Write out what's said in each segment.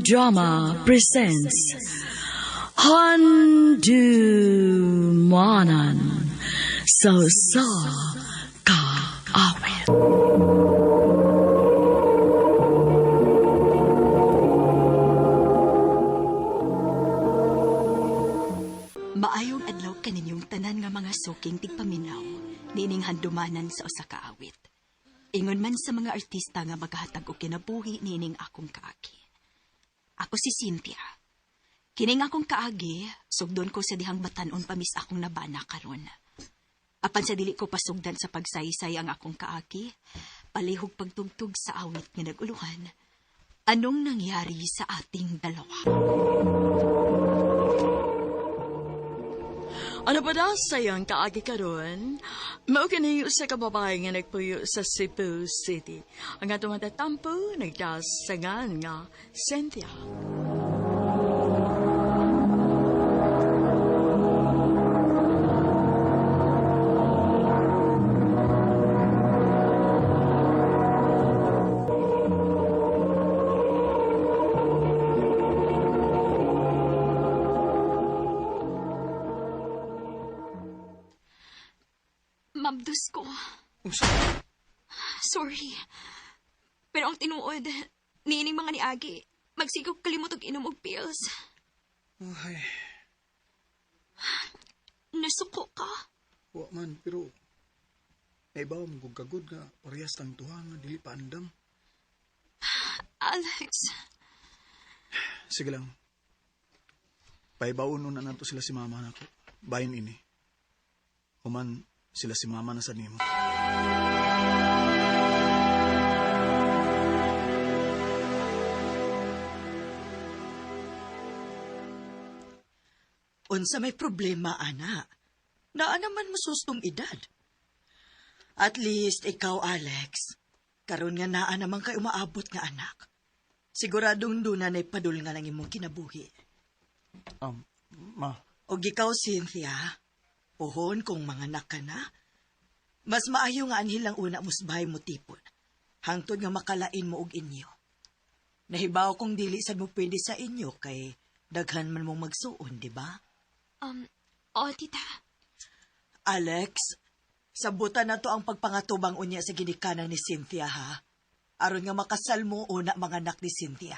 Drama presents Handumanan sa Usa Ka Awit. Maayong adlaw kaninyong tanan nga mga suking tigpaminaw niining handumanan sa usa ka awit. Ingon man sa mga artista nga maghatag og kinabuhi niining akong kaagi. Ako si Cynthia. Kining akong kaagi, sugdon ko sa dihang batan-on pamis akong nabana karon. Apan sa dili ko pasugdan sa pagsaysay ang akong kaagi, palihog pagtugtog sa awit nga naguluhan. Anong nangyari sa ating dalawa? Ano pa daw sayang kaagi karon? Mao kini usa ka babae nga nagpuyo sa Cebu City. Ang atong matatampo nagdasangan nga Cynthia. Ma'am, Diyos ko. Sorry. Pero ang tinuod, niining mga ni Agi, magsigog kalimot og inom og pills. Ay, Nasuko ka. wa man, pero naibaw mo kong kagod nga parehas tang tuha nga dili pa andam. Alex, Sige lang. Paibaon na nato sila si mama nako. Bayin ini. Human sila si mama na sa nimo. Unsa may problema, ana? Naa naman masustong edad. At least ikaw, Alex. Karon nga naa naman kay umaabot nga anak. Siguradong doon na padul nga lang imong kinabuhi. Ma, Og ikaw, Cynthia, puhon kung manganak ka na. Mas maayo nga anhil ang una musbahay mo tipon. Hangtod nga makalain mo og inyo. Nahibaw kong dili sad mo pwede sa inyo kay daghan man mong magsuon, di ba? Oh, tita. Alex, sabutan na to ang pagpangatubang unya sa ginikanan ni Cynthia, ha? Aron nga makasal mo una mga anak ni Cynthia.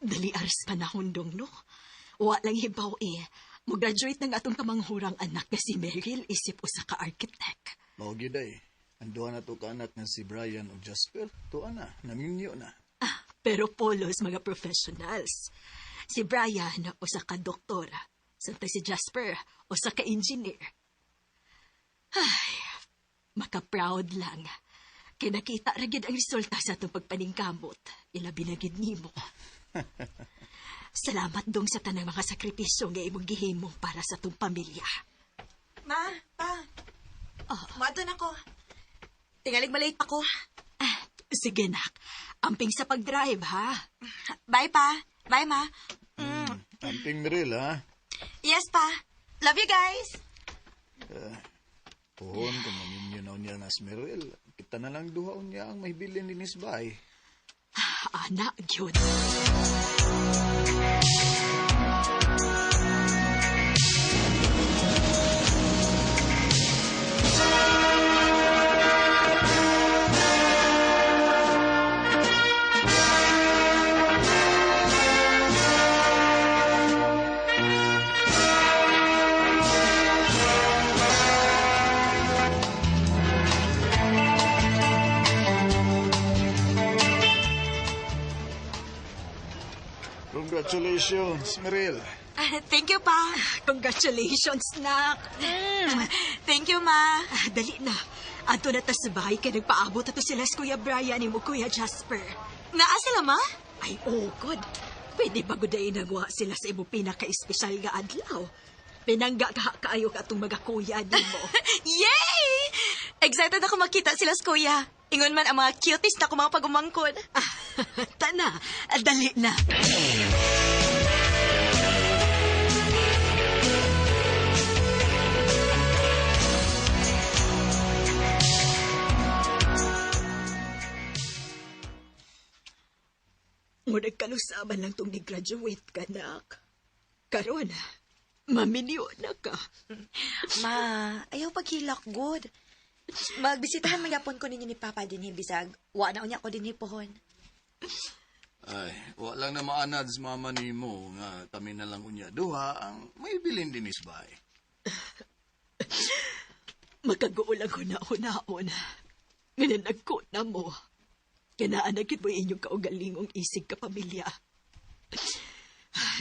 Dali aras panahon dong, no? Wa lang hibaw eh. Mo-graduate ng atong kamanghurang anak nga si Meryl isip usa ka architect. Mao gyud ay. Ang duha na to ka anak nga si Brian ug Jasper. Tuwa na, naminyo na. Ah, pero polos mga professionals. Si Brian, usa ka doktor. Samtang si Jasper, usa ka engineer. Ay, maka-proud lang. Kay nakita ra gid ang resulta sa atong pagpaningkamot. Ilabi na gid nimo. Salamat dong sa tanang mga sakripisyo nga imong gihimo para sa atong pamilya. Ma, pa. Oh. na ko. Tingalig malate ako. Ah, sige nak, amping sa pag-drive ha. Bye, pa. Bye, ma. Amping Meryl, ha? Yes, pa. Love you guys. Puhon, kung maminyo na unya na si Meryl, kita na lang duha unya ang mahibilin ni Miss Bay. Ana, gyud. Congratulations, Meryl. Thank you, pa. Congratulations, nak. Thank you, ma. Ah, dali na. Adto na ta sa bahay kay nagpaabot ato sila sa Kuya Brian imo Kuya Jasper. Naa sila, ma? Ay, oh, good. Pwede ba guday nagwa sila sa imo pinaka-espesyal nga adlaw? Pinangga ka kaayo ka atong mga kuya nimo. Yay! Excited ako makita sila sa kuya. Ingon man ang mga cuties na kumang pagumangkon. Tana, dali na. Ngunit kanusaban lang tong ni-graduate ka, nak. Karon, maminyo na ka. Ma, ayaw paghilak, good. Magbisitahan magyapon ko ninyo ni Papa dinhi bisag. Wa na unya ko dinhi pohon. Ay, wa lang na maanad sa mama nimo nga kami na lang unya duha ang may bilin dinis bay. Makaguol ang huna-hunaon. Nga nagko na mo. Kanaan na gid mo inyong kaugalingong isig ka pamilya.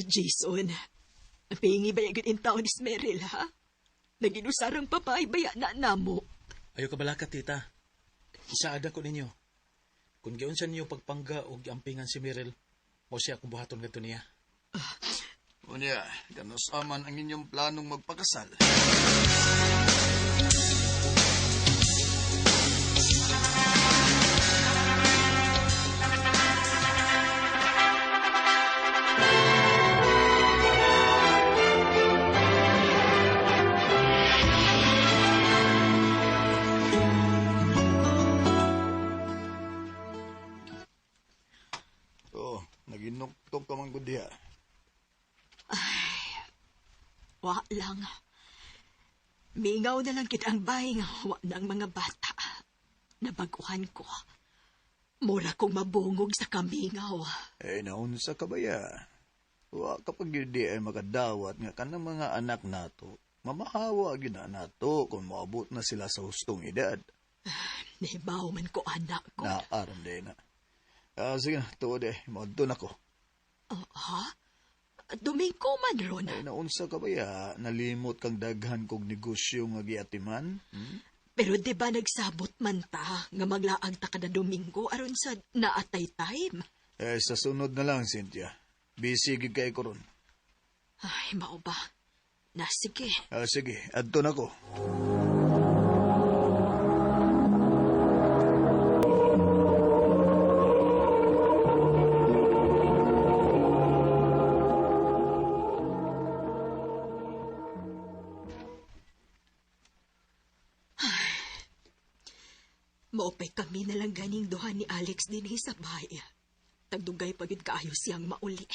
Jason, ang pingi ba yung in taon ni Meryl, ha? Naginusarang papay baya na namo. Ayo ka balaka, tita. Isaada ko ninyo. Kung giunsa ninyo pagpangga o giampingan si Meryl, mo siya akong buhaton ngadto niya. Unya, kanusaman ang inyong planong magpakasal. Oh, naginuktok ka man gud diha. Wa lang. Mingaw na lang kita ang bahay nga wa ng mga bata. Nabaguhan ko. Mura kong mabungog sa kamingaw. Eh, naunsa ka ba ya? Wa kapag yun di ay makadawat nga kanang mga anak nato, mamahawa gyud na nato kung moabot na sila sa hustong edad. Nahibaw man ko anak ko. Naaram din na. Ah, sige na, tuod eh, moadto na ko. Oh, ha? Domingo man ron. Ay, naunsa ka ba ya? Nalimot kang daghan kog negosyo nga giatiman? Hmm? Pero di ba nagsabot man ta nga maglaag ta kada Domingo aron sa naatay time? Eh, sa sunod na lang, Cynthia. Busy gid kay ko ron. Ay, mao ba? Na sige. Ah, sige, adto na ko. Maupay kami na lang ganing duha ni Alex dinhi sa bahay. Tagdugay pagid kaayo siyang mauli.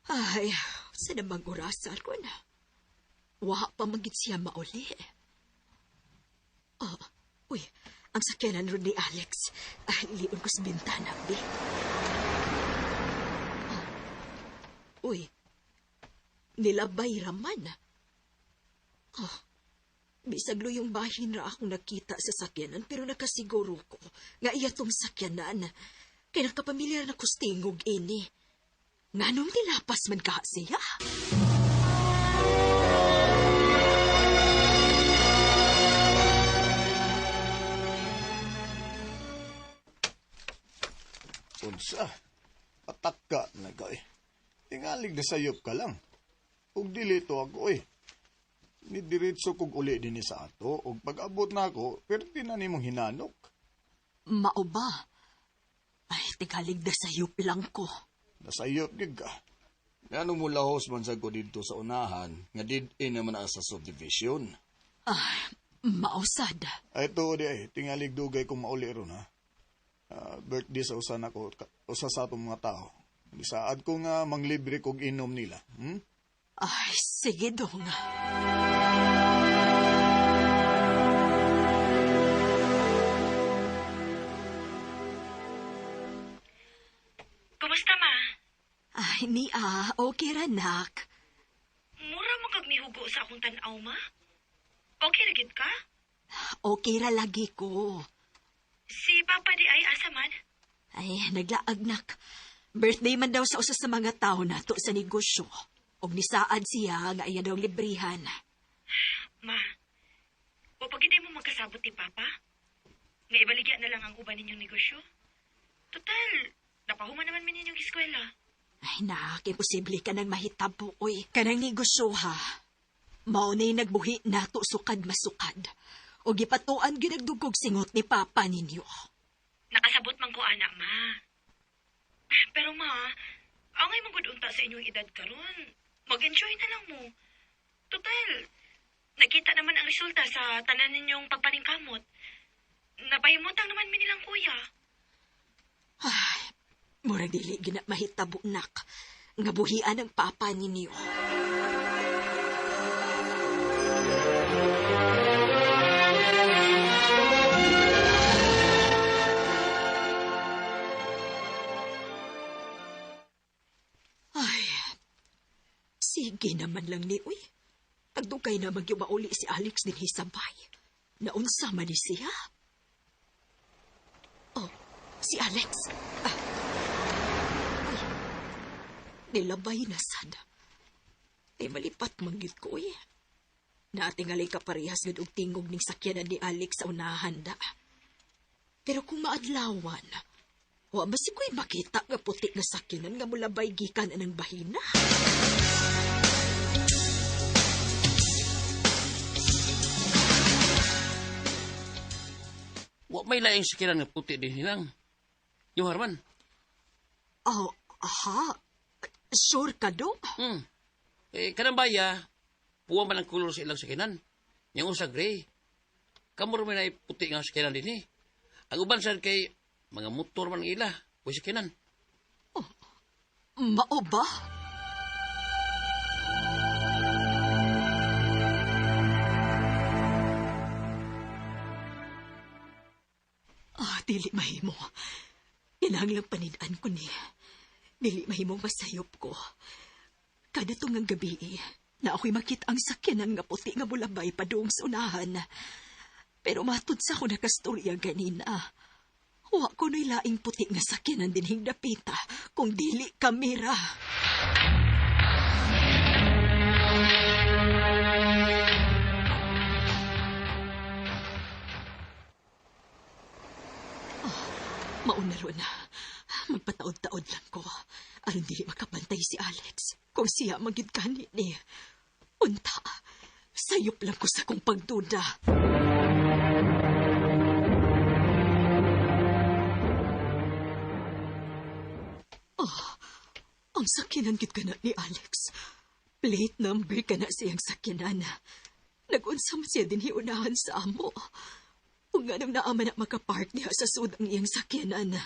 Ay, sa namang orasa ron. Wa pa magid siya mauli. Oh, uy, ang sakyanan ron ni Alex. Ay, lion ko sa bintana, bi. Ah, uy, nilabay raman. Ah, bisag luyong bahin ra akong nakita sa sakyanan pero nakasiguro ko nga iya tong sakyanan. Kay nakapamilyar na kustingog ini. Nganong nilapas man ka siya? Unsa? Pataka na ka eh. Tingalig na sayop ka lang. Ug dili to ako eh. Nidiretso kog uli dinhi sa ato ug pag-abot na ako, perti na nimong hinanok. Mao ba? Ay, tigalig na sayop lang ko. Nasayop gid ka. Ngano mo lahos man sad ko didto sa unahan nga did-in naman sa subdivision. Ay, mausad. Ay to di ay tingalig dugay kong mauli ron ha. Ah, birthday sa usa nako usa sa atong mga tao. Saad ko nga manglibre kog inom nila. Hmm? Ay, sige dong. Kumusta, ma? Ay, ni ah, okay ra nak. Mura mo kag mihugo sa akong tan-aw, ma? Okay ra gid ka? Okay ra lagi ko. Si Papa di ay asa man? Ay, naglaag nak. Birthday man daw sa usa sa mga tao nato sa negosyo. Og nisaad siya nga iya daw librihan. Ma, o pag hindi mo magkasabot ni Papa? Nga ibaligya na lang ang uban ninyong negosyo? Total, napahuman naman mi ninyong eskwela. Ay nak, imposible ka nang mahitabo, oy. Kanang negosyo ha. Mao na'y nagbuhi nato sukad masukad. O gipatuan ginagdugog singot ni Papa ninyo. Nakasabot man ko, anak, ma. Pero ma, angay mong unta sa inyong edad karon. Mag-enjoy na lang mo. Total, nakita naman ang resulta sa tanan ninyong pagpaningkamot. Napahimutang naman mi nilang kuya. Ay, murag dili gina mahitabo nak. Nga buhian ang papa ninyo. Ay, sige naman lang ni uy. Tagdugay na magyumauli si Alex din hisabay. Naunsa man ni siya. Oh, si Alex. Ah. Ay, nilabay na sad. Ay malipat manggit ko eh. Naatingalay ka parehas gud og tingog ning sakyanan ni Alex sa unahan da. Pero kung maadlawan, wa ba si ko'y makita nga puti nga sakyanan nga mulabay gikan anang bahina? Wa may laing sakyanan nga puti din hilang. Yung Harman. Oh, aha. Sure ka do? Eh, kanang baya, puwa man ang kulor sa ilang sakyanan. Yung usa gray. Kamor may na puti nga sakyanan din eh. Ang uban sad kay mga motor man ang ila, o sakyanan. Oh, mao ba? Ah, dili mahimo. Kinahanglang panin-an ko ni. Dili mahimong masayop ko. Kada tungang gabi, na ako'y makita ang sakyanan nga puti nga bulabay padung sa unahan. Pero matud sa ako nakastorya ganina. Wa ko na'y laing puti nga sakyanan dinhing dapita kung dili kamera. Oh, mauna ron. Magpataod-taod lang ko. Aron dili makabantay si Alex. Kung siya magid kani ni. Unta, sayop lang ko sa kong pagduda. Oh, ang sakyanan gid kana ni Alex. Plate number kana siyang sakyanan. Nag-unsam siya din hiunahan sa amo. Ug nganong naa man na makapark diha sa sud ang iyang sakyanan.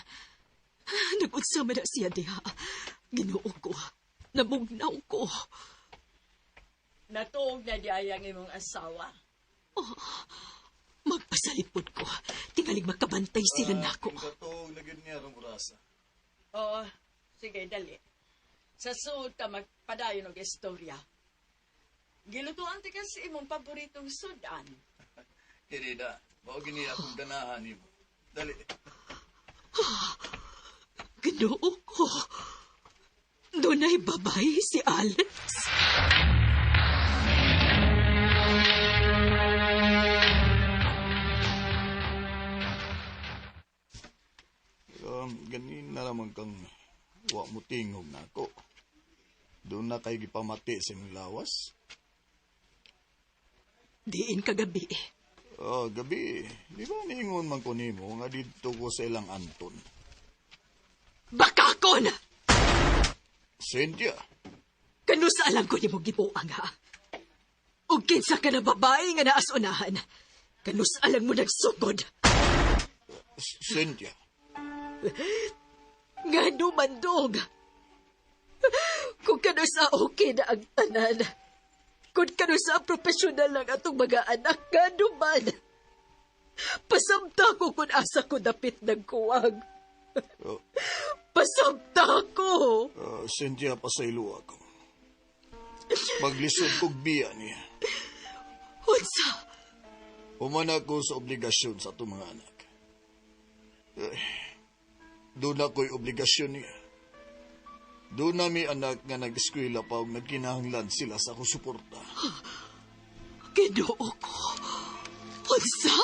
Nag-unsa man na siya diha. Ginoo ko. Namugnaw ko. Natuog na di ay ang imong asawa. Oh, magpasalipod ko. Tingalig makabantay sila nako. Katuog na gid niya rong orasa. Oo, sige, dali. Sa suod ka magpadayon og istorya. Gilutuan ti kasi imong paboritong sudan. Querida, mao gini akong ganahan nimo. Dali. Ginoo ko. Dunay babay si Alex. Ganin na naman kang wa mo tingog na ako. Doon na kay gipamati sa imong lawas. Diin kagabi. Oh, gabi. Di ba niingon man ko nimo nga didto ko sa ilang Anton? Bakakon! Cynthia! Kano sa alam ko nimo gibuang ha? Og kinsa ka na babae nga naasunahan? Kano sa alam mo nagsugod? Cynthia! Nga numandong! Kung kano sa okay na ang tanan, kung kano sa profesional lang atong mga anak, nga man! Pasamta ko kung asa ko dapit nagkuwag. Pasamta ko! Cynthia, pasaylo ako. Maglisod kog biya niya. Unsa? Human ako sa obligasyon sa atong mga anak. Doon ako'y obligasyon niya. Doon nami anak nga nag-eskwela pa og nagkinahanglan sila sa akong suporta. Ginoo ko. Unsa?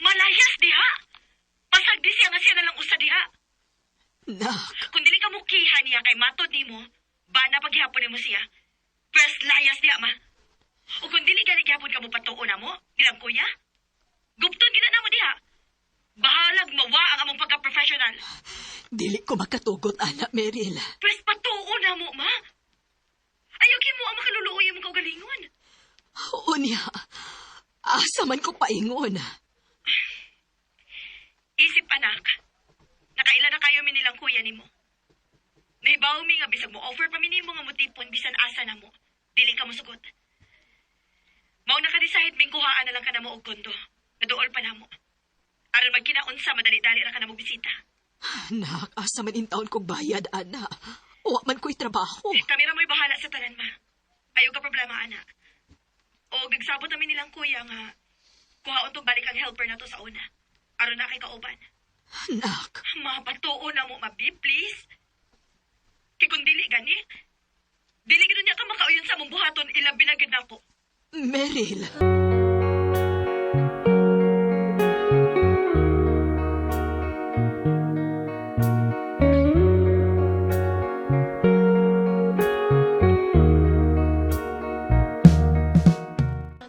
Malayas diha! Pasag di siya nga siya na lang usa diha. Nak, Kung dili ka mukiha niya kay matod nimo, ba na paghihapon nimo siya? First layas diha, ma. O kung dili gani gihapon ka mo patuo na mo, bilang kuya, gupton gina na mo diha. Bahalag mawa ang among pagka-professional. dili ko makatugot, anak Meryl. Pwes patuo na mo, ma. Ayaw kimo ang makaluluoy imong kaugalingon. Unya, asa man ko paingon. Isip anak, nakaila na kayo minilang kuya nimo. Nahibaw mi nga bisag mo offer pa mi nimo nga motipon bisan asa na mo. Dili ka mosugot. Mao naka-decide ming kuhaan na lang ka na mo og kondo. Naduol pa namo. Aron magkinaunsa madali-dali ra ka na mo bisita. Nak, asa man in taon kog bayad, ana. Wa man ko'y trabaho. Kami ra mo'y bahala sa tanan ma. Ayaw ka problema ana. O nagsabot namin nilang kuya nga kuhaon tong balik ang helper na to sa una. Aron na kay kauban. Nak, Ma, patuo na mo, mabi, please. Kay kung dili gani, dili gid niya ka makauyon sa mong buhaton, ilabi na gid nako. Meryl.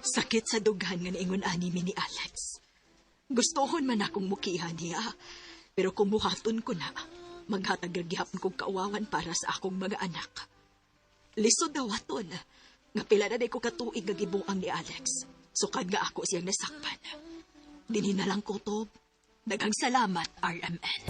Sakit sa dughan nga niingon ani mi ni Alex. Gustohon man akong mukiha niya, pero kung muhaton ko na, maghatag ra gihapon kong kauwawan para sa akong mga anak. Lisod daw aton, nga pila na day ko katuig nga gibuang ni Alex. Sukad nga ako siyang nasakpan. Dinhi na lang ko to. Daghang salamat, RMN.